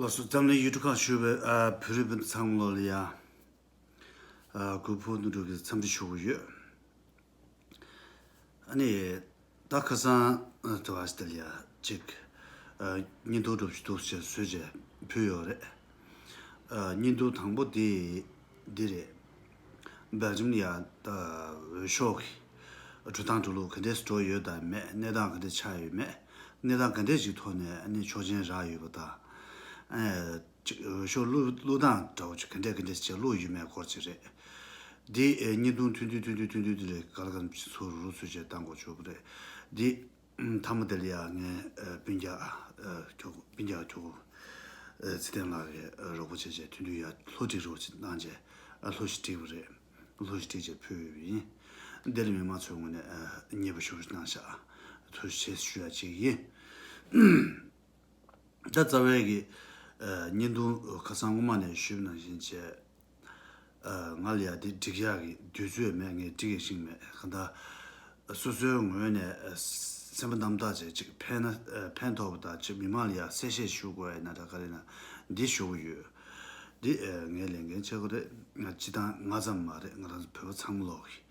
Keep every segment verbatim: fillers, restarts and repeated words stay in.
ལགས་སོ། འཛམ་གླིང་ཡུལ་གྲུ་ཁག་བཞུགས་པའི་ཨ་བོད་རིགས་སྤུན་ཚང་མ་ལ་ཡ། ཨ་གུས་ཕུགས་དོན་གྲུབ་ཀྱིས་འཚམས་འདྲི་ཞུ་གི་ཡོད། ཨ་ནི་ད་ཁ་སང་ཨ་དུ་བ་སི་ཏེ་ལ་ཡ་ཅིག་ཨ་བརྙན་ཐུང་སྒྲུབ་ཞུ་འདུག་ཅེས་བཟོས་བྱས་ཕུལ་ཡོད་རེད། ཨ་བརྙན་ཐུང་དང་པོ་དེ་འདི་རེད། སྦེལ་ཇམ་ལ་ཡ་ད་འོས་ཤོག་གི་འགྲོ་སྟངས་འགྲོ་ལུགས་ག་འདྲས་འགྲོ་ཡོད་དམ་མེད། གནས་སྟངས་ག་འདྲས་ཆགས་ཡོད་མེད། གནས་སྟངས་ག་འདྲས་ཅིག་ཐོག་ནས་ཨ་ནི་ཆོག་མཆན་རག་ཡོད་པ་དང་། ཨ་ཅིག་འོས་ཤོག་བླུག་བླུག་སྟངས་འདྲ་བོ་ཅིག་ག་འདྲས་ག་འདྲས་ཅིག་བླུག་ཡོད་མེད་སྐོར་ཅིག་རེད། འདི་ཨེ་བརྙན་ཐུང་ཐུང་ཐུང་ཐུང་ཐུང་ཐུང་ཐུང་དེ་ལས་ག་ལ་ག་ཚོད་རུ་རུ་ཚོད་བྱས་བཏང་དགོས་བྱུང་བ་རེད། འདི་མཐའ་མ་དེ་ལ་ཡ་ངས་ཨེ་སྤུན་ཀྱག་ཨེ་ཁྱོ་སྤུན་ཀྱག་ཁྱོ་ཨེ་ཚེ་བརྟན་ལགས་ཀྱིས་ཨེ་རོགས་པ་བྱས་བྱས་ཐུང་ཐུང་ཡ་ལྷོ་སྒྲིག་རོགས་ཅིག་གནང་བྱས་ཨ་ལྷོ་ཞིག་བསྒྲིགས་པ་རེད། ལྷོ་ཞིག་བསྒྲིགས་བྱས་ཕུལ་ཡོད་པ་ཡིན། འདི་ལ་མི་མང་ཚོའི་ངོས་ནས་ཨེ་མཉེས་པོ་ཞུ་གནང་ཤག་ཐུགས་རྗེ་ཆེ་ཞུ་ཡ་ཅིག་ཡིན། ད་རྩ་བའི་གི་ཨ་བརྙན་ཐུང་ཁ་སང་སྔོན་མ་ནས་ཞུས་པ་ནང་བཞིན་བྱས། ཨ་ང་ལ་ཡ་དེ་འགྲིག་ཡག་གི་དུས་ཚོད་མེད། ངས་འགྲིག་ཡག་ཤིང་མེད། གང་ལྟར་སོ་སོའི་ངོས་ནས་ཨ་སེམས་པ་རྣམ་དག་བྱས་ཅིག་ཕན་ན་ཨ་ཕན་ཐོགས་པ་དང་ཅིག་མི་མང་ལ་ཡ་གསལ་བཤད་ཞུ་དགོས་ཡ་ན་འདྲ་ག་རེ་ན་འདི་ཞུ་གི་ཡོད། འདི་ཨ་ངའི་ལས་འགན་ཆགས་ཀྱི་རེད། ང་སྤྱི་བཏང་ང་ཙམ་མ་རེད། ང་རང་ཚོ་བོད་པ་ཚང་མ་ལོག་གི་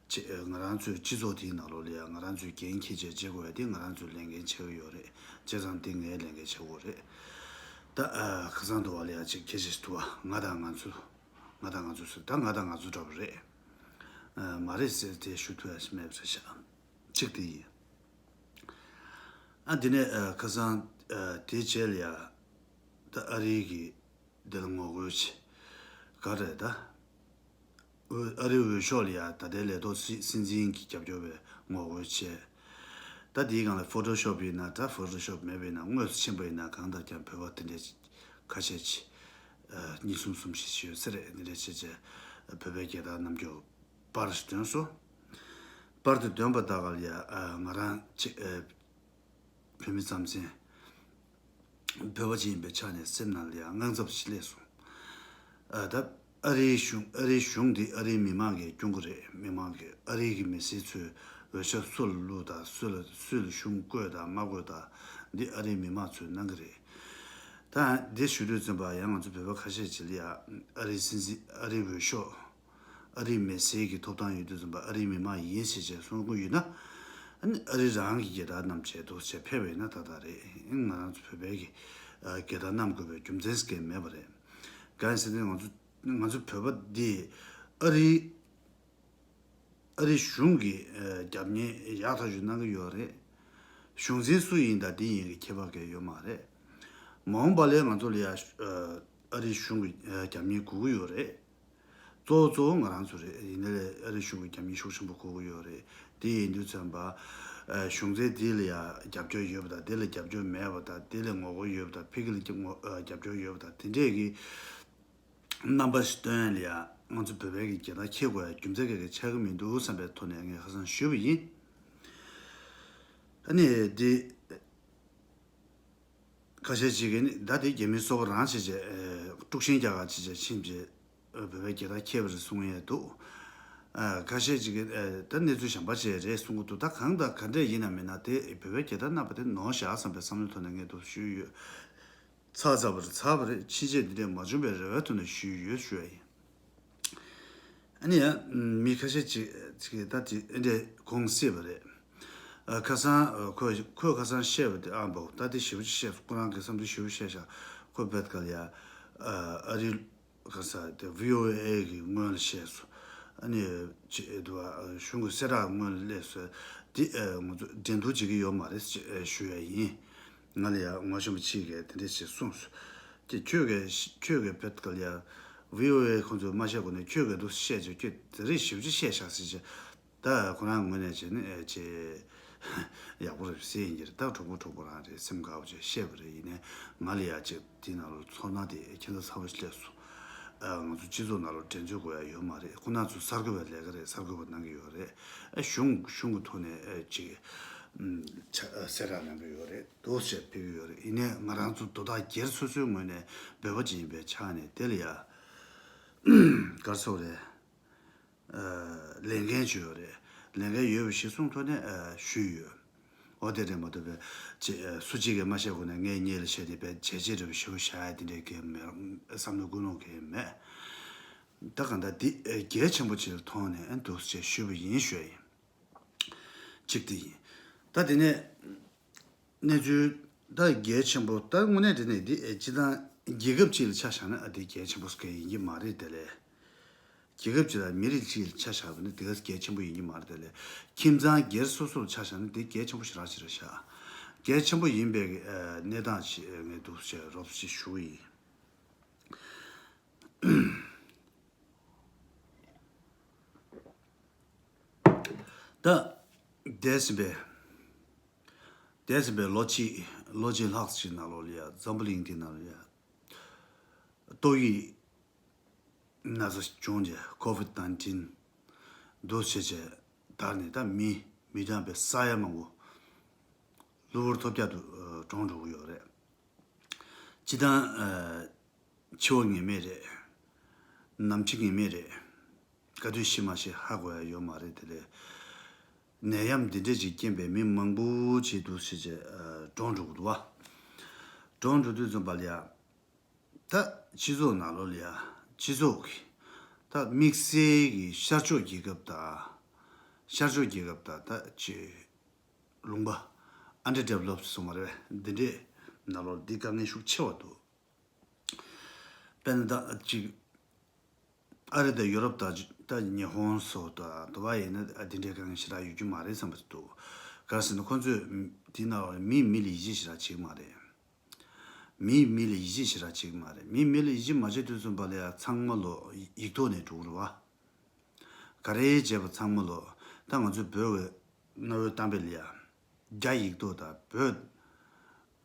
ཅེས་ང་རང་ཚོའི་སྤྱི་ཚོགས་དེའི་ནང་ལོགས་ལ་ཡང་ང་རང་ཚོའི་འགན་འཁྱེར་བྱས་བྱེད་དགོས་ཡ་དེ་ང་རང་ཚོའི་ལས་འགན་ཆགས་ཀྱི་ཡོད་རེད། བྱས་ཙང་དེ་ངའི་ལས་འགན་ཆགས་ཀྱི་ཡོད་རེད། ད་ཨ་ཁ་སང་དུ་བ་ལ་ཡ་ཅིག་སྐད་ཆ་ཞིག་འདུག་བ། ང་དང་ང་ཚོ། ང་དང་ང་ཚོ་ཟེར། ད་ང་དང་ང་ཚོ་འདྲ་པོ་རེད། ཨ་མ་རེད་ཟེར་དེ་ཞུ་ཐུབ་ཡ་ཞིག་མེད་པ་རེད་ཤག་གཅིག་དེ་ཡིན། ཨ་དེ་ནས་ཨ་ཁ་སང་ཨ་དེ་རྗེས་ལ་ཡ་ད་ཨ་རི་གི་འདི་ལ་ངོ་རྒོལ་བྱེད། ག་རེ་ད། ཨ་རིའི་འོས་ཤོག་ལ་ཡ་ད་ལྟའི་ལས་ཐོག་སྲིད་སྲིད་འཛིན་གྱི་རྒྱབ་སྐྱོར་བའི་ངོ་རྒོལ་བྱས། ད་འདིའི་སྒང་ལ་ཕོ་ཊོ་ཤོབ་ཡིན་ན་འདྲ། ཕོ་ཊོ་ཤོབ་མེད་པ་ཡིན་ན། དངོས་སུ་ཕྱིན་པ་ཡིན་ན་གང་ལྟར་ཀྱང་བོད་པ་དེ་འདྲས་ཁ་ཤས་ཅིག་ཨ་གཉིས་གསུམ་གསུམ་ཞིག་ཡོད་ས་རེད། འདི་འདྲས་བྱས་བྱས་བོད་པའི་རྒྱལ་དར་རྣམ་འགྱུར་པར་ཞིག་བཏོན་སོང་། པར་དེ་བཏོན་པ་དག་ལ་ཡ་ཨ་ང་རང་ཅིག་ཨ་བོད་མི་རྩམ་ཟན། བོད་པ་ཅིག་ཡིན་པའི་ཆ་ནས་སེམས་ནང་ལ་ཡང་དངངས་འཚབ་ཞིག་སླེབས་སོང་། ཨ་ད་ཨ་རིའི་གཞུང་ཨ་རིའི་གཞུང་འདི་ཨ་རིའི་མི་མང་གིས་སྐྱོང་གི་རེད། མི་མང་གིས་ཨ་རིའི་གི་མི་སེར་ཚོས་འོས་ཤོག་སུ་ལ་བླུགས་དང་། སུ་ལ་སུ་ལ་གཞུང་བསྐོས་དང་མ་བསྐོས་དང་འདི་ཨ་རིའི་མི་མང་ཚོས་གནང་གི་རེད། ད་འདི་ཞུ་དུས་ཙམ་པ་ཡང་ང་ཚོ་བོད་པ་ཁ་ཤས་ཅིག་ལ་ཡང་ཨ་རིའི་སྲིད་འཛིན་ཨ་རིའི་འོས་ཤོག་ཨ་རིའི་མི་སེར་གྱི་ཐོབ་ཐང་ཡོད་དུས་ཙམ་པ་ཨ་རིའི་མི་མང་ཡིན་ཟེར་བྱས་གསུང་གི་ཡོད་ན། ཨ་ནི་ཨ་རི་རང་གི་རྒྱལ་དར་བསྣམས་བྱས་འདུག་ཟེར་ཕེབས་པ་ཡིན་ན་ད་ད་རེད། ང་རང་ཚོ་བོད་པའི་གི་ཨ་རྒྱལ་དར་བསྣམས་དགོས་པའི་རྒྱུ་མཚན་ཟེར་མཁན་མེད་པ་རེད། གང་ཡིན་ཟེར་ན་ང་ཚོ་ང་ཚོ་བོད་པ་འདི་ཨ་རི་ཨ་རི་གཞུང་གི་ཨ་རྒྱབ་གཉེར་ཡག་ཐག་ཆོད་གནང་གི་ཡོད་རེད། གཞུང་འཛིན་སུ་ཡིན་དང་འདི་ཡིན་གྱི་ཁྱད་པར་གང་ཡང་ཡོད་མ་རེད། མ་འོངས་པ་ལ་ང་ཚོ་ལ་ཡ་ཨ་ཨ་རི་གཞུང་གི་ཨ་རྒྱབ་གཉེར་དགོས་ཀྱི་ཡོད་རེད། གཙོ་བོ་གཙོ་བོ་ང་རང་ཚོ་རེད། ཡིན་ནའི་ཨ་རི་གཞུང་གི་རྒྱབ་གཉེར་ཤུགས་ཆེན་པོ་དགོས་ཀྱི་ཡོད་རེད། དེ་ཡིན་དུས་ཙམ་པ་ཨ་གཞུང་འཛིན་དེ་ལ་ཡ་རྒྱབ་སྐྱོར་ཡོད་པ་དང་། དེ་ལ་རྒྱབ་སྐྱོར་མེད་པ་དང་། དེ་ལ་ངོ་རྒོལ་ཡོད་པ་དང་། ཕ་གི་ལ་ངོ་ཨ་རྒྱབ་སྐྱོར་ཡོད་པ་དང་། དེ་འདྲས་ཀྱི་རྣམ་པ་ཞིག་སྟོན་ཡ་ལ་ཡ་ང་ཚོ་བོད་པའི་གི་རྒྱལ་དར་འཁྱེར་དགོས་ཡ་རྒྱུ་མཚན་ག་གེ་ཆགས་ཀྱི་མི་འདུག་བསམ་པའི་ཐོག་ནས་ངས་ཁ་སང་ཞུས་པ་ཡིན། ཨ་ནི་འདི། ཁ་ཤས་ཅིག་གིས་ནི་ད་དེ་རྒྱ་མིའི་སོ་པ་རང་བྱས་བྱས་ཨེ་དཀྲུག་ཤིང་རྒྱག་ག་བྱས་བྱས་ཕྱིན་བྱས་ཨེ་བོད་པའི་རྒྱལ་དར་འཁྱེར་བ་རེད་གསུང་ཡས་འདུག་ཨ་ཁ་ཤས་ཅིག་གིས་ཨེ་ད་གནས་ཚུལ་གཞན་པ་ཅིག་རེད་གསུང་གི་འདུག་ད་གང་དང་ག་འདྲས་ཡིན་ན་མིན་ན་དེ་བོད་པའི་རྒྱལ་དར་བསྣམས་པ་དེ་ནོར་བཞག་བསམ་པའི་བསམ་བློའི་ཐོག་ནས་ངས་འདུག་ཞུས་ཡོད། ཚར་ཚར་བ་རེད། ཚར་བ་རེད། ཕྱིན་ཆད་འདི་འདྲས་མ་བྱུང་བའི་རེ་བའི་ཐོག་ནས་ཞུས་ཡོད་ཞུ་ཡ་ཡིན། ཨ་ནི་ཡང་མི་ཁ་ཤས་ཅིག་ཅིག་ད་དེ་འདྲས་དགོངས་སྲིད་པ་རེད། ཨ་ཁ་སང་ཨ་ཁོས་ཁོས་ཁ་སང་བཤད་པ་དེ་ཨ་འབའ་ད་དེ་ཞེ་པོ་ཅིག་བཤད་སོང་། ཁོ་རང་གི་བསམ་ཚུལ་ཞེ་པོ་བཤད་ཤག་ཁོ་བེད་ཀ་ལ་ཡ་ཨ་ཨ་རི་ག་ས་དེ་བྷི་ཨོ་ཨེ་གི་སྔོན་ལ་བཤད་སོང་། ཨ་ནི་ཅི་ཨེ་འདུག་ཨ་གཞུང་གི་གསལ་བསྒྲགས་སྔོན་ལ་སླེབས་སོང་། དེ་ཨ་ང་ཚོ་འགྲན་བསྡུར་བྱེད་ཀྱི་ཡོད་མ་རེད་ཅེས་ཨེ་ཞུ་ཡ་ཡིན། ང་ལ་ཡ་ངོ་ཤེས་པ་ཅིག་གིས་དེ་འདྲས་ཅིག་གསུངས་སོང་། དེ་ཁྱོད་ཀྱིས་ཁྱོད་ཀྱིས་བེད་ཀ་ལ་ཡ་བྷི་ཨོ་ཨེ་ཁོང་ཚོས་མ་བཤད་གོང་ནས་ཁྱོད་ཀྱིས་འདུག་བཤད་ཅིག་ཁྱོད་དེ་རིགས་ཞེ་པོ་ཅིག་བཤད་ཤག་ཟེར་ཅིག་ད་ཁོ་རང་ངོས་ནས་བྱས་ནས་ཨེ་ཅེ་ཡག་པོ་རེད་ཟེར་ཡིན་གྱི་རེད། ད་གྲོགས་པོ་གྲོགས་པོ་རང་རེད། སེམས་དགའ་བོ་བྱས་བཤད་པ་རེད། ཡིན་ནའི་ང་ལ་ཡ་ཅིག་དེའི་ནང་ལ་ཚོར་སྣང་དེ་ཁྱད་མཚར་ཚ་བོ་ཞིག་སླེབས་སོང་། ཨ་ང་ཚོ་སྤྱི་ཚོགས་ནང་ལ་འགྲན་རྩོད་དགོས་ཡ་ཡོད་མ་རེད། ཁོ་རང་ཚོ་གསར་འགོད་པའི་ལས་ཀ་རེད། གསར་འགོད་པ་གནང་གི་ཡོད་རེད། ཨ་གཞུང་གཞུང་གི་ཐོག་ནས་ཨེ་ཅིག་ཨམ་ཆ་ཨ་གསལ་བསྒྲགས་གནང་གི་ཡོད་རེད། འདུག་སེ་ཕེབས་ཀྱི་ཡོད་རེད། ཡིན་ནའི་ང་རང་ཚོ་དོ་བདག་སྒེར་སོ་སོའི་ངོས་ནས་བོད་པ་ཅིག་ཡིན་པའི་ཆ་ནས་དེ་ལ་ཡ་ག་རེ་ཟེར་དགོས་རེད། ལས་འགན་ཅིག་ཡོད་རེད། ལས་འགན་ཡོད་པ་གཞིར་བཟུང་ཐོག་ནས་ཨ་ཞུས་ཡོད། འོ་དེ་རེད་མ་གཏོགས་པའི་ཅི་སུ་གཅིག་གིས་མ་བཤད་གོང་ནས་ངས་སྙད་ལ་བཤད་དེ་བས་བྱས་རྗེས་འདྲ་བའི་ཞུ་བྱ་ཡ་དེ་འདྲའི་གི་མེད། བསམ་བློ་ཀུན་སློང་གི་མེད། ད་གང་ལྟར་འདི་གལ་ཆེན་པོ་ཅིག་ལ་མཐོང་ནས་འདུག་ཅེས་ཞུས་པ་ཡིན་ཞུ་ཡ་ཡིན། གཅིག་དེ་ཡིན། ད་དེ་ནས་གནས་ཚུལ་ད་གལ་ཆེན་པོ་ད་དངོས་གནས་དེ་ནས་འདི་སྤྱི་བཏང་རྒྱལ་ཁབ་ཅིག་ལ་ཆ་བཞག་ན་ཨ་འདི་གལ་ཆེན་པོ་ཟེར་མཁན་ཡིན་གྱི་མ་རེད་དེ་ལས། རྒྱལ་ཁབ་ཅིག་དང་མི་རིགས་ཅིག་ལ་ཆ་བཞག་པ་ནི་དེ་ག་གལ་ཆེན་པོ་ཡིན་གྱི་མ་རེད་དེ་ལས། ཁྱིམ་ཚང་སྒེར་སོ་སོ་ལ་ཆ་བཞག་ན་དེ་གལ་ཆེན་པོ་ཞེ་དྲག་ཅིག་རེད་ཤག་གལ་ཆེན་པོ་ཡིན་པའི་གནས་སྟངས་ཤིག་ངས་འདུག་ཅེས་རོབ་ཅིག་ཞུ་གི་ཡིན། ད་འདས་ཟིན་པའི་འདས་ཟིན་པའི་ལོ་གཅིག་ལོ་གཅིག་ལྷག་ཅིག་ནང་ལོགས་ལ་ཡ་འཛམ་བུ་གླིང་འདི་ནང་ལ་ཡ་ཏོག་དབྱིབས་ན་ཚ་བྱུང་རྗེས་ཀོ་ཝིད་ནའིན་ཊིན་འདུག་བྱས་རྗེས་དར་ནས་ད་མི་མི་གྲངས་པའི་ས་ཡ་མང་པོ་གློ་བུར་ཐོལ་རྒྱག་ཏུ་གྲོངས་འགྲོ་གི་ཡོད་རེད། སྤྱི་བཏང་འཆི་བ་ངེས་མེད་རེད། ནམ་འཆི་ངེས་མེད་རེད། ག་དུས་ཤི་མ་ཤི་ཧ་གོ་ཡ་ཡོད་མ་རེད་དེ་ལས། ནད་ཡམས་འདི་འདྲས་ཅིག་རྐྱེན་པས་མི་མང་པོ་ཅིག་འདུག་ཟེར་བྱས་གྲོངས་འགྲོ་གི་འདུག་བ། གྲོངས་འགྲོ་དུས་ཙམ་པ་ལ་ཡ། ད་སྤྱི་ཚོགས་ནང་ལོགས་ལ་ཡ་སྤྱི་ཚོགས་ཀྱི་ད་དམིགས་བསལ་གྱི་ཤར་ཕྱོགས་རྒྱལ་ཁབ་དང་། ཤར་ཕྱོགས་རྒྱལ་ཁབ་དང་ད་ཅི་ལུང་པ་ཨན་ཌར་ཌི་ཝེ་ལོབ་སོང་བ་རེད་པས། འདི་འདྲས་ནང་ལོགས་འདི་དཀའ་ངལ་ཤུགས་ཆེ་བ་འདུག་དཔེར་ན་ད་ཅིག་ཨ་རི་དང་ཡུ་རོབ་དང་ད་ཉི་ཧོང་སོགས་དང་དུ་བ་ཡིན་ན་འདི་འདྲའི་དཀའ་ངལ་ཞེ་དྲག་ཡོད་རྒྱུ་མ་རེད་བསམ་པ་འདུག་ག་རེ་ཟེར་ན་ཁོང་ཚོས་འདི་ནང་ལོགས་ལ་མིས་མི་ལ་ཡིད་ཆེས་ཞེ་དྲག་བྱེད་ཀྱི་མ་རེད། མིས་མི་ལ་ཡིད་ཆེས་ཞེ་དྲག་བྱེད་ཀྱི་མ་རེད། མིས་མི་ལ་ཡིད་ཆེས་མ་བྱེད་དུས་ཙམ་པ་ལ་ཡ་ཚང་མ་ལོ་ཡིག་ཐོག་ནས་འགྲོ་གི་རེད་བ། ག་རེ་བྱས་པ་ཚང་མ་ལོ། ད་ང་ཚོའི་བོད་ཀྱི་གནའ་བོའི་གཏམ་དཔེ་ལ་ཡ། རྒྱ་ཡིག་ཐོག་དང་བོད།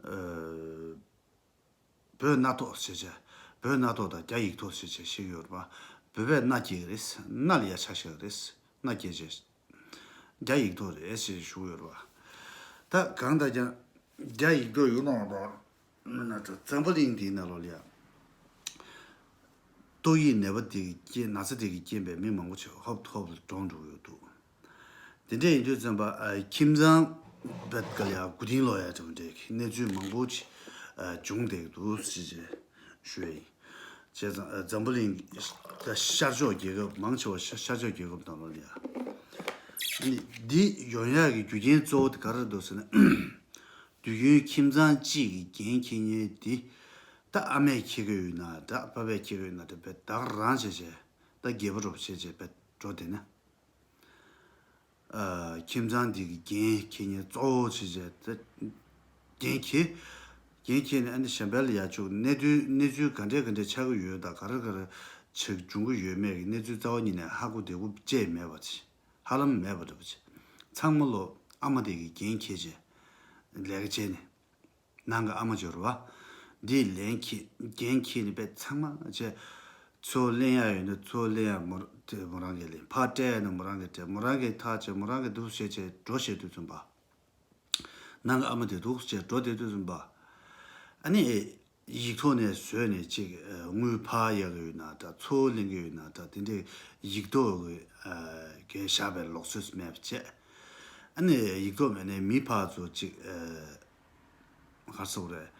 ཨ། བོད་གནའ་ཐོག་ཟེར་བྱས། བོད་གནའ་ཐོག་དང་རྒྱ་ཡིག་ཐོག་ཟེར་བྱས་བཤད་ཀྱི་ཡོད་རེད་པ། བོད་པས་མནའ་སྐྱེལ་གྱི་རེད། མནའ་ལ་ཡ་ཆ་བཞག་གི་རེད། མནའ་སྐྱེལ་བྱས། རྒྱ་ཡིག་ཐོག་རེད་ཟེར་ཞུ་གི་ཡོད་རེད་པ། ད་གང་ལྟར་ཀྱང་རྒྱ་ཡིག་ཐོག་ཡོད་ནའང་། ད་འཛམ་བུ་གླིང་འདིའི་ནང་ལོགས་ལ་ཡ། ཏོག་དབྱིབས་ནད་པ་དེ་གི་རྐྱེན། ན་ཚ་དེ་གི་རྐྱེན་པས་མི་མང་པོ་ཅིག་ཧོབ་ཧོབ་ཏུ་གྲོངས་འགྲོ་གི་ཡོད་འདུག་དེ་འདྲ་ཡིན་དུས་ཙམ་པ་ཨ། ཁྱིམ་ཚང་བེད་ཀ་ལ་ཡ་མགོ་རྟིང་སློག་ཡ་འདྲ་བོ་འདྲ་གི་གནས་ཚུལ་མང་པོ་ཅིག་ཨ། བྱུང་བསྡད་འདུག་ཅེས་ཞུ་ཡ་ཡིན། བྱས་ཙང་ཨ། འཛམ་བུ་གླིང་ད་ཤར་ཕྱོགས་རྒྱལ་ཁབ་མང་ཆེ་བ་ཤར་ཤར་ཕྱོགས་རྒྱལ་ཁབ་ནང་ལོགས་ལ་ཡ། ཨ་ནི་འདི་ཡོང་ཡག་གི་རྒྱུ་རྐྱེན་གཙོ་བོ་དེ་ག་རེ་རེད་འདུག་ཟེར་ན། དུས་རྒྱུན་ཁྱིམ་ཚང་གཅིག་གི་འགན་འཁྱེར་མཁན་དེ། ད་ཨ་མས་འཁྱེར་གྱི་ཡོད་ན་འདྲ། པ་ཕས་འཁྱེར་གྱི་ཡོད་ན་འདྲ། བས་ད་ག་རང་བྱས་བྱས་ད་རྒྱལ་པོ་རོབ་བྱས་བྱས་བས་འགྲོ་བསྡད་ན། ཨ། ཁྱིམ་ཚང་འདི་གི་འགན་འཁྱེར་མཁན་གཙོ་བོ་བྱས་བྱས་ད་འགན་འཁྱེར། འགན་འཁྱེར་ནས་ཨ་ནི་གཞན་པ་ལ་ཡ་བཅུག་གནས་དུས་གནས་ཚུལ་ག་འདྲས་ག་འདྲས་ཆགས་ཀྱི་ཡོད་དང་ག་རེ་ག་རེ་ཆགས་འབྱུང་གི་ཡོད་མེད་ཀྱི་གནས་ཚུལ་རྩ་བ་ཉིད་ནས་ཧ་གོ་བདེ་པོ་བཅས་མེད་པ་བྱས། ཧ་ལམ་མེད་པ་འདྲ་པོ་བྱས། ཚང་མ་ལོ་ཨ་མ་དེ་གི་འགན་འཁྱེར་བྱས། ལས་ཀ་བྱས་ནས། ནང་གི་ཨ་མ་འབྱོར་བ། འདིས་ལན་འཁྱེར་འགན་འཁྱེར་ནས་པས་ཚང་མ་བྱས། ཚུར་ལེན་ཡ་ཡོད་ན་ཚུར་ལེན་ཡ་མོ་དེ་མོ་རང་གིས་ལེན། ཕར་སྤྲད་ཡ་ན་མོ་རང་གིས་སྤྲད། མོ་རང་གིས་ཐག་བཅད། མོ་རང་གིས་འདུག་བྱས་བྱས་འགྲོ་བྱས་དུས་ཙམ་པ། ནང་གི་ཨ་མ་དེ་འདུག་བྱས་འགྲོ་བསྡད་དུས་ཙམ་པ། ཨ་ནི། ཡིག་ཐོག་ནས་བཟོས་ནས་ཅིག་དངུལ་ཕར་གཡར་གི་ཡོད་ན་འདྲ། ཚུར་ལེན་གི་ཡོད་ན་འདྲ། དེ་འདྲའི་ཡིག་ཐོག་གི་གན་བཞག་པའི་ལུགས་སྲོལ་མེད་པ་བྱས། ཨ་ནི་ཡིག་ཐོག་མེད་ནས་མི་ཕར་ཚུར་ཅིག་ག་རེ་ཟེར་དགོས་རེད།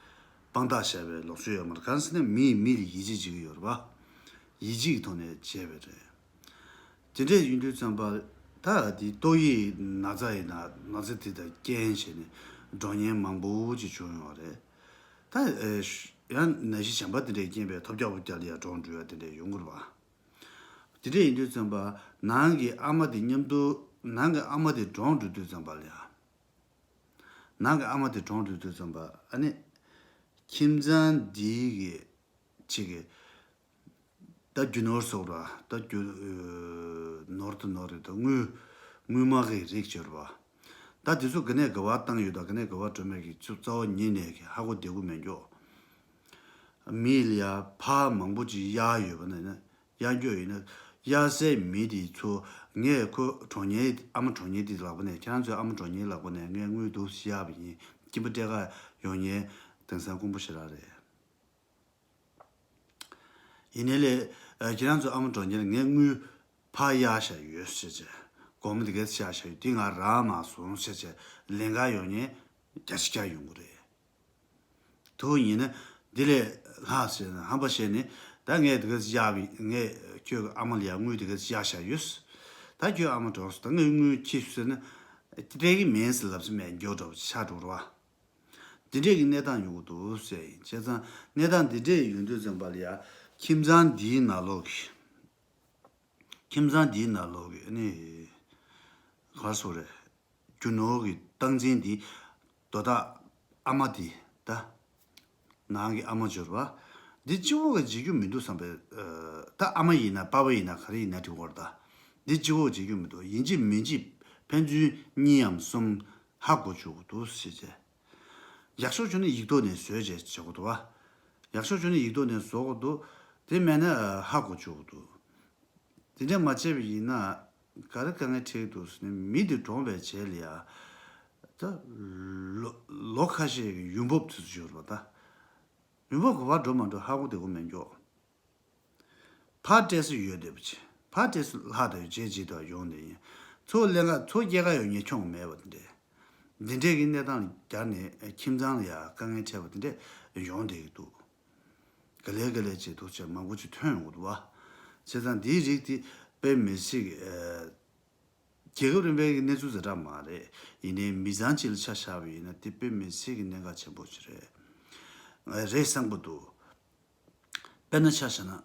དཔང་རྟགས་བཞག་པའི་ལུགས་སྲོལ་ཡོད་མ་རེད། གང་ཟེར་ན་མིས་མི་ལ་ཡིད་ཆེས་བྱེད་ཀྱི་ཡོད་རེད་པ། ཡིད་ཆེས་ཀྱི་ཐོག་ནས་བྱས་པ་རེད། དེ་འདྲས་ཡིན་དུས་ཙམ་པ། ད་དེ་ཏོག་དབྱིབས་ན་ཚ་ཡིན་ན་ན་ཚ་དེ་དང་རྐྱེན་བྱས་ནས་འགྲོ་མཁན་མང་པོ་ཅིག་བྱུང་ཡོད་རེད། ད་ཨེ་ཡང་ན་གཞི་གཞན་པ་དེ་འདྲའི་རྐྱེན་པས་ཐོལ་རྒྱག་ཕོ་རྒྱག་ལ་ཡ་གྲོངས་འགྲོ་ཡ་དེ་འདྲས་ཡོང་གི་རེད་པ། དེ་འདྲས་ཡིན་དུས་ཙམ་པ། ནང་གི་ཨ་མ་དེ་མཉམ་དུ། ནང་གི་ཨ་མ་དེ་གྲོངས་འགྲོ་དུས་ཙམ་པ་ལ་ཡ། ནང་གི་ཨ་མ་དེ་གྲོངས་འགྲོ་དུས་ཙམ་པ་ཨ་ནི། ཁྱིམ་ཚང་འདིའི་གི་ཅིག་གི། ད་རྒྱུ་ནོར་སོགས་ར། ད་རྒྱུ་ནོར་དུ་ནོར་རེད། ད་དངུལ་དངུལ་སྨར་གྱི་རིགས་འབྱོར་བ། ད་དེ་ཚོ་ག་ནས་ག་བར་བཏང་ཡོད་དང་ག་ནས་ག་བར་འགྲོ་མེད་ཀྱི་ཚུ་རྩ་བ་ཉིད་ནས་ཀྱི་ཧ་གོ་བདེ་པོ་མེད་འགྱོ། མི་ལ་ཡ་ཕར་མང་པོ་ཅིག་གཡར་ཡོད་པ་ན་ཡ། གཡར་འགྱོ་ཡིན་ན་གཡར་སའི་མི་དེ་ཚོ་ངས་ཁོ་གྲོངས་མཁན་ཨ་མ་གྲོངས་མཁན་དེ་ལག་པ་ནས། ཁྱེད་རང་ཚོའི་ཨ་མ་གྲོངས་མཁན་ལག་པ་ནས་ངས་དངུལ་འདུག་གཡར་བ་ཡིན། སྐྱིན་པ་སྤྲད་ག་ཡོང་མཁན་དེང་སང་དཀོན་པོ་ཞེ་དྲག་རེད། ཡིན་ནའི་ལས། ཨ། ཁྱེད་རང་ཚོ་ཨ་མ་གྲོངས་མཁན་ལ་ངས་དངུལ་ཕར་གཡར་བཞག་ཡོད་ཟེར་བྱས། སྒོར་མོ་དེ་གས་བཞག་བཞག་ཡོད། དེ་ང་རག་མ་སོང་ཟེར་བྱས་ལེན་ག་ཡོང་ཉེན་བརྒྱ་ཆ་བརྒྱ་ཡོང་གི་རེད། དུ་ཡིན་ན་འདི་ལས་ལྷག་ཟེར་ན་ཧམ་པ་བཤད་ནས། ད་ངས་དེ་གས་བཞག་པའི་ངས་ཁྱོད་ཀྱི་ཨ་མ་ལ་ཡ་དངུལ་དེ་གས་བཞག་བཞག་ཡོད། ད་ཁྱོད་ཨ་མ་གྲོངས་སོང་། ད་ངས་དངུལ་ཁྱེར་ཤོག་ཟེར་ན་སྤྲད་གི་མིན་ཟེར་ལབ་ས་མེད་མགྱོགས་འགྲོ་ཆགས་འགྲོ་ར་བ། འདི་འདྲས་ཀྱི་གནས་སྟངས་ཡོང་གི་འདུག་ཟེར་ཡིན། བྱས་ཙང་གནས་སྟངས་འདི་འདྲས་ཡོང་དུས་ཙམ་པ་ལ་ཡ་ཁྱིམ་ཚང་འདིའི་ནང་ལོགས་ཀྱི་ཁྱིམ་ཚང་འདིའི་ནང་ལོགས་ཀྱི་ཨ་ནི་ག་རེ་ཟེར་དགོས་རེད། རྒྱུ་ནོར་གྱི་སྟངས་འཛིན་འདི་དོ་བདག་ཨ་མ་འདི་ད་ནང་གི་ཨ་མ་འབྱོར་བ་འདི་གཅིག་པོ་གིས་བྱེད་རྒྱུ་མི་འདུག་བསམ་པའི། ཨ། ད་ཨ་མ་ཡིན་ན་པ་ཕ་ཡིན་ན་ག་རེ་ཡིན་ན་འགྲིག་གི་རེད། ད་འདི་གཅིག་པོ་གིས་བྱེད་རྒྱུ་མི་འདུག་ཡིན་གཅིག་མིན་གཅིག་ཕན་ཚུན་གཉིས་ཡམ་གསུམ་ཧ་གོ་བཅུག་གི་འདུག་ཟེར་བྱས། ཡག་ཤོས་བྱུང་ན་ཡིག་ཐོག་ནས་བཟོས་བྱས་བྱེད་དགོས་འདུག་བ། ཡག་ཤོས་བྱུང་ན་ཡིག་ཐོག་ནས་བཟོ་དགོས་འདུག་དེ་མེད་ན་ཨ་ཧ་གོ་བཅུག་གི་འདུག་དེ་འདྲ་མ་བྱས་པ་ཡིན་ན་ག་རེ་དཀའ་ངལ་འཕྲད་ཀྱི་འདུག་ཟེར་ན། མི་དེ་གྲོངས་པའི་རྗེས་ལ་ཡ་ད་ལོ་ལོ་ཁ་ཤས་ཀྱི་ཡུན་བབ་དུས་ཚོད་ཡོད་རེད་པ། ད་ཡུན་བབ་ག་པར་འགྲོ་མ་འགྲོ་ཧ་གོ་བདེ་པོ་མེད་འགྱོ། ཕར་སྤྲད་ས་ཡོད་བསྡད་པ་བྱས། ཕར་སྤྲད་ས་ལྷག་དང་ཡོད་བྱས་བྱས་དུ་ཡོང་བསྡད་ཡིན། ཚུར་ལེན་ག་ཚུར་སྐྱེལ་ག་ཡོང་ཉེན་ཁྱོན་མེད་པ་དེ་འདྲས། འདི་འདྲས་ཀྱི་གནས་སྟངས་ལ་སྦྱར་ནས་ཁྱིམ་ཚང་ལ་ཡ་དཀའ་ངལ་འཕྲད་པ་དེ་འདྲས་ཡོང་བསྡད་ཀྱི་འདུག་ག་ལེ་ག་ལེ་བྱས་འདུག་བྱས་མང་པོ་ཅིག་ཐོན་ཡོང་གི་འདུག་བ། བྱས་ཙང་འདིའི་རིགས་དེ་དཔེ་མི་སྲིད་ཀྱི། ཨ། རྒྱལ་ཁབ་རིམ་པའི་གི་གནས་ཚུལ་ཛ་དྲག་མ་རེད། ཡིན་ནའི་མི་ཚང་གཅིག་ལ་ཆ་བཞག་པ་ཡིན་ན་དེ་དཔེ་མི་སྲིད་ཀྱི་གནད་འགག་ཆེན་པོ་ཅིག་རེད། ཨ། རེད་བསམ་གྱི་འདུག་དཔེར་ན་ཆ་བཞག་ན་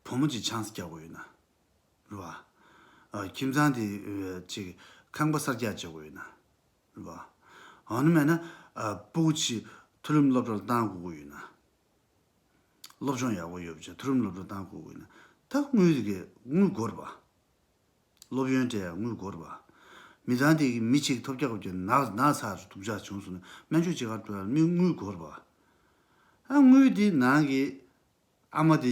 བུ་མོ་གཅིག་ཆང་ས་རྒྱག་དགོས་ཡོད་ན། རེད་བ། ཨ། ཁྱིམ་ཚང་དེ་ཨ་ཅིག་ཁང་པ་གསར་རྒྱག་བྱེད་དགོས་ཡོད་ན། རེད་བ། འོ་ན་མེད་ན་ཨ་སྤུ་གུ་གཅིག་མཐོ་རིམ་སློབ་གྲྭར་བཏང་དགོས་ཀྱི་ཡོད་ན། སློབ་སྦྱོང་ཡག་པོ་ཡོད་པ་བྱས་མཐོ་རིམ་སློབ་གྲྭར་བཏང་དགོས་ཀྱི་ཡོད་ན། ད་དངུལ་དེ་གས་དངུལ་དགོས་རེད་བ། སློབ་ཡོན་སྤྲད་ཡ་དངུལ་དགོས་རེད་བ། མི་ཚང་དེ་གི་མི་གཅིག་ཐོལ་རྒྱག་གི་ན་ན་ཚ་སྡུག་ཅག་བྱུང་སོང་ན་སྨན་བཅོས་བྱེད་གར་འགྲོ་ཡ་མི་དངུལ་དགོས་རེད་བ། ཨ་དངུལ་དེ་ནང་གི་ཨ་མ་དེ་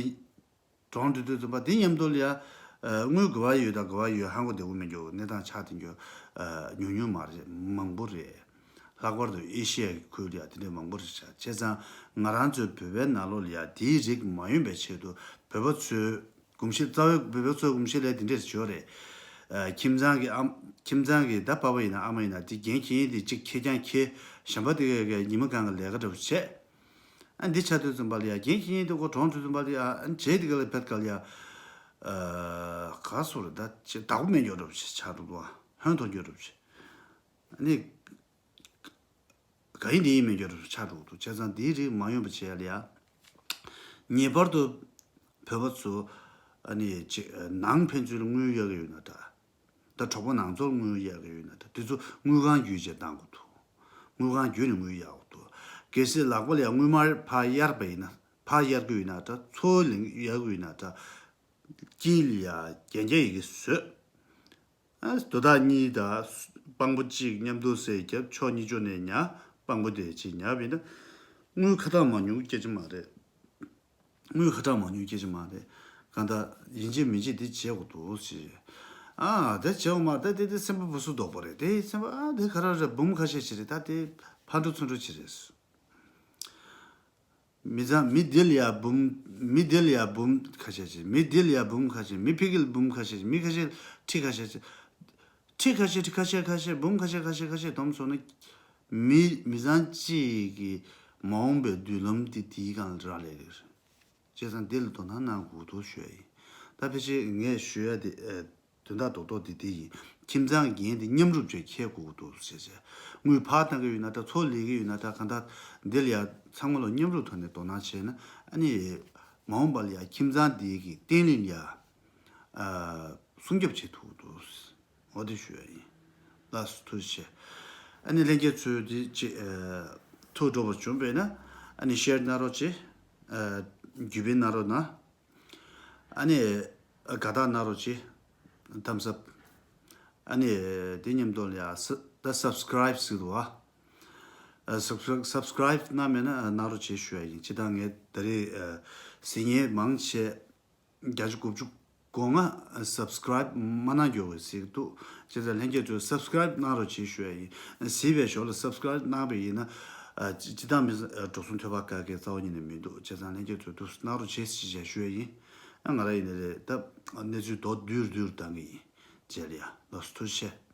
གྲོངས་འགྲོ་དུས་ཙམ་པ་དེ་མཉམ་དུ་ལ་ཡ། ཨ། དངུལ་དགོས་པ་ཡོད་དང་དགོས་པ་ཡོད་ཧ་གོ་བདེ་པོ་མི་འགྱོ་གནས་སྟངས་ཆགས་དེ་འགྱོ། ཨ། ཉུང་ཉུང་མ་རེད། མང་པོ་རེད། ལྷག་པར་དུ་ཨེ་ཤི་ཡ་གི་ཁུལ་ལ་ཡ་དེ་འདྲས་མང་པོ་རེད་ཤག་བྱས་ཙང་ང་རང་ཚོའི་བོད་པའི་ནང་ལོགས་ལ་ཡ་དེའི་རིགས་མ་ཡོང་པའི་ཆེད་དུ་བོད་པ་ཚོའི་གོམས་གཤིས། རྩ་བའི་བོད་པ་ཚོའི་གོམས་གཤིས་ལ་དེ་འདྲས་བྱོས་རེད། ཨ། ཁྱིམ་ཚང་གི་ཨམ། ཁྱིམ་ཚང་གི་ད་པ་ཕ་ཡིན་ན་ཨ་མ་ཡིན་ན་དེ་འགན་འཁྱེར་མཁན་དེ་གཅིག་འཁྱེར་རྐྱང་འཁྱེར། གཞན་པ་དེ་གས་ཉི་མ་གང་གི་ལས་ཀ་འདྲ་པོ་བྱས། ཨ། འདི་ཆགས་དུས་ཙམ་པ་ལ་ཡ་འགན་འཁྱེར་མཁན་དེ་ཁོ་གྲོངས་དུས་ཙམ་པ་ལ་ཡ། ཨ། རྗེས་དེ་ག་ལ་ཕེབས་ག་ལ་ཡ། ཨ། ག་སོ་རེད། ད་ཅི་བདག་པོ་མེད་འགྱོ་འདྲ་པོ་ཞིག་ཆགས་འདུག་བ། ཧོན་ཐོར་འགྱོ་འདྲ་པོ་ཞིག་ཨ་ནི་ག་ཡིན་འདི་ཡིན་མེད་འགྱོ་འདྲ་པོ་ཆགས་འགྲོ་གི་འདུག་བྱས་ཙང་འདིའི་རིགས་མ་ཡོང་པ་བྱས་ལ་ཡ། ངེས་པར་དུ་བོད་པ་ཚོ་ཨ་ནི་ཅི་ནང་ཕན་ཚུན་ལ་དངུལ་གཡར་གི་ཡོད་ན་འདྲ། ད་གྲོགས་པོ་ནང་ཚོར་དངུལ་གཡར་གི་ཡོད་ན་འདྲ། དེ་ཚོ་དངུལ་ཁང་བརྒྱུད་བྱས་བཏང་དགོས་འདུག་དངུལ་ཁང་བརྒྱུད་ནས་དངུལ་གཡར་དགོས་འདུག་གལ་སྲིད་ལག་པ་ལ་ཡ་དངུལ་སྨར་ཕར་གཡར་པ་ཡིན་ན། ཕར་གཡར་གི་ཡོད་ན་འདྲ། ཚུར་ལེན་གཡར་གི་ཡོད་ན་འདྲ། དཀྱིལ་ལ་ཡ་རྒྱན་རྒྱ་ཡི་གེ་བཟོས། ཨ། དོ་བདག་གཉིས་དང་སྤང་པོ་གཅིག་མཉམ་དུ་བསྲེས་རྒྱབ། ཕྱོགས་གཉིས་ཕྱོགས་ནས་ཉར། སྤང་པོ་དེ་གཅིག་ཉར་བ་ཡིན་ན། དངུལ་ཁ་གྲངས་མང་ཉུང་སྐད་ཆ་མ་རེད། དངུལ་ཁ་གྲངས་མང་ཉུང་སྐད་ཆ་མ་རེད། གང་ལྟར་ཡིན་གཅིག་མིན་གཅིག་འདི་བྱེད་དགོས་འདུག་ཟེར། ཨ། དེ་བྱེད་དགོས་མ་རེད། དེ་དེ་སེམས་པ་སྦུ་སུ་དོག་པོ་རེད། དེ་སེམས་པ། ཨ། དེ་ག་རེ་རེད། འབུམ་ཁ་ཤས་ཤིག་རེད། ད་དེ་ཕར་འགྲོ་ཚུར་འགྲོ་ཅིག་རེད། མི་ཚང་མི་འདི་ལ་ཡ་འབུམ། མི་འདི་ལ་ཡ་འབུམ་ཁ་ཤས་ཤིག་མི་འདི་ལ་ཡ་འབུམ་ཁ་ཤས། མི་ཕ་གི་ལ་འབུམ་ཁ་ཤས་ཤིག་མི་ཁ་ཤས་ཁྲི་ཁ་ཤས་ཤིག་ཁྲི་ཁ་ཤས། ཁྲི་ཁ་ཤས། ཁ་ཤས། ཁ་ཤས། འབུམ་ཁ་ཤས། ཁ་ཤས། ཁ་ཤས་བསྡོམས་སོང་ན། མི་མི་ཚང་གཅིག་གི་མ་འོངས་པའི་མདུན་ལམ་དེ་དེའི་སྒང་ལ་རག་ལས་ཀྱི་རེད། བྱས་ཙང་འདི་ལ་དོ་སྣང་གནང་དགོས་འདུག་ཞུ་ཡ་ཡིན། ད་ཕལ་ཆེར་ངས་ཞུ་ཡ་དེ། ཨ། དོན་དག་རྡོག་རྡོག་འདི་དེ་ཡིན། ཁྱིམ་ཚང་གི་འགན་དེ་མཉམ་རུབ་བྱས་འཁྱེར་དགོས་ཀྱི་འདུག་ཟེར་བྱས། དངུལ་ཕར་བཏང་གི་ཡོད་ན་འདྲ། ཚུར་ལེན་གི་ཡོད་ན་འདྲ། གང་ལྟར་འདི་ལ་ཡ་ཚང་མ་ལ་མཉམ་རུབ་ཐོག་ནས་དོ་སྣང་བྱས་ན། ཨ་ནི་མ་འོངས་པ་ལ་ཡ་ཁྱིམ་ཚང་འདི་གི་བརྟན་ལྷིང་ལ་ཡ། ཨ། སྲུང་སྐྱོབ་བྱེད་ཐུབ་ཀྱི་འདུག་འོ་དེ་ཞུ་ཡ་ཡིན། ལགས་སོ། ཐུགས་རྗེ་ཆེ། ཨ་ནི་ལྷན་རྒྱས་ཚོས་འདི་ཅིག་ཨ། ཐུགས་སྤྲོ་པོ་བྱུང་བས་ན། ཨ་ནི་ཤེར་གནང་རོགས་བྱེད། ཨ། བརྒྱུད་སྤེལ་གནང་རོགས་གནང་། ཨ་ནི་དགའ་རྟགས་གནང་རོགས་གྱིས། ཐམ་སབ། ཨ་ནི་དེ་མཉམ་དུ་ལ་ཡ་ས་ད་སབ་སི་ཀ་རའིབ་ཟེར་འདུག་བ། ཨ། སབ་སི་ཀ་རའིབ་སབ་སི་ཀ་རའིབ་གནང་མེད་ན་གནང་རོགས་གྱིས་ཞུ་ཡ་ཡིན། སྤྱིར་བཏང་ངས་ད་རེས་ཨ། ཟིན་ཡས་མང་ཆེ་བརྒྱ་ཆ་དགུ་བཅུ་གོ་ལྔ་སབ་སི་ཀ་རའིབ་མ་གནང་རྒྱུ་ཟེར་གྱི་འདུག་བྱས་ཙང་ལྷན་རྒྱས་ཚོས་སབ་སི་ཀ་རའིབ་གནང་རོགས་གྱིས་ཞུ་ཡ་ཡིན། གཟིགས་པའི་ཞོར་ལ་སབ་སི་ཀ་རའིབ་གནང་བ་ཡིན་ན། ཨ། སྤྱི་སྤྱིར་བཏང་མི་ཨ། འགྲོ་སོང་ཐོབ་པ་ག་གེ་རྩ་བ་ཉིད་ནས་མི་འདུག་བྱས་ཙང་ལྷན་རྒྱས་ཚོས་འདུག་སེ་གནང་རོགས་བྱེད་ཅེས་བྱས་ཞུ་ཡ་ཡིན། ཨ། ང་རང་ཡིན་ན་རེད། ད་གནས་ཚུལ་མདོར་བསྡུས་བསྡུས་བཏང་གི་ཡིན། མཇལ་ཡ། ལགས་སོ། ཐུགས་རྗེ་ཆེ།